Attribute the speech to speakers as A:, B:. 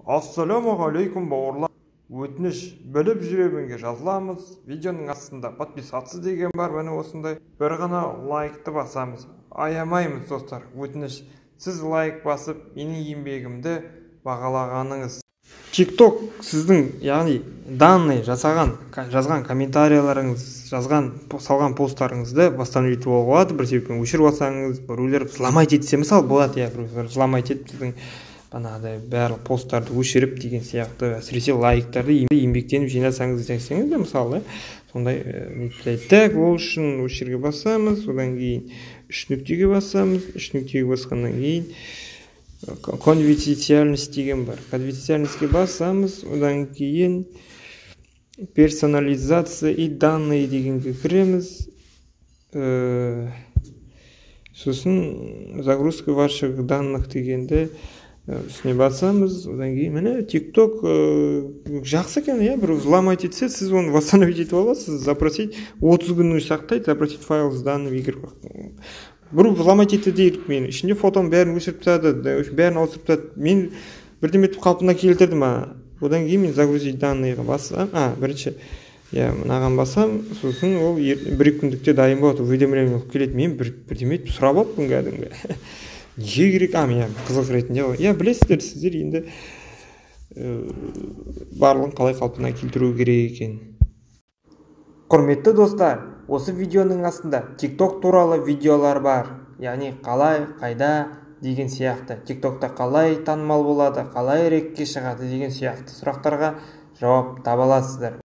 A: Ассалаумағалейкум, бауырлар! Өтініш, «Біліп жүремінге» жазыламыз. Видеоның астында «Подписаться» деген бар, міне, осындай. Бір ғана лайкты басамыз, аямаймыз, достар. Өтініш, сіз лайк басып, менің еңбегімді бағалағаныңыз. ТикТок сіздің, яғни данный жасаған, жазған комментарияларыңыз, жазған, салған посттарыңызды восстановить етуге болады. Бір себеппен өшіріп алсаңыз, біреулер взломать етсе, мысалы, болады, иә, біреулер взломать етіп, сіздің бағанағыдай барлық посттарды өшіріп деген сияқты. Әсіресе лайктарды еңбектеніп жинасаңыз десеңіз де, мысалы, сондай. Так, ол үшін осы жерге басамыз, одан кейін үш нүктеге басамыз. Үш нүктеге басқаннан кейін «Конфиденциальность» деген бар, «Конфиденциальность» ке басамыз. Одан кейін «Персонализация и данные» дегенге кіреміз. Сосын «Загрузка ваших данных» дегенді үстіне басамыз. Одан кейін, міне, Тик Ток жақсы екен, иә. Бір взломать етсе, сіз оны восстановить етіп аласыз. Запросить, 30 күннің сақтайды. Запросить файл с данными. Егер біреу взломать етті дейік, мен ішінде фотоның бәрін өшіріп тастады, бәрін ауыстырып тастады, мен бірдеме етіп қалпына келтірдім. Одан кейін мен «Загрузить данные» ға бассам, бірінші, иә, мынаған басам, сосын ол 1-2 күндікте дайын болады, уведомление болып келеді. Мен бірдеме етіп сұрап алыппын кәдімгі, неге керек? Иә, қызық ретінде ғой, иә. Білесіздер сіздер енді барлығын қалай қалпына келтіру керек екен. Құрметті достар, осы видеоның астында ТикТок туралы видеолар бар, яғни қалай, қайда деген сияқты, ТикТокта қалай танымал болады, қалай рекке шығады деген сияқты сұрақтарға жауап таба аласыздар.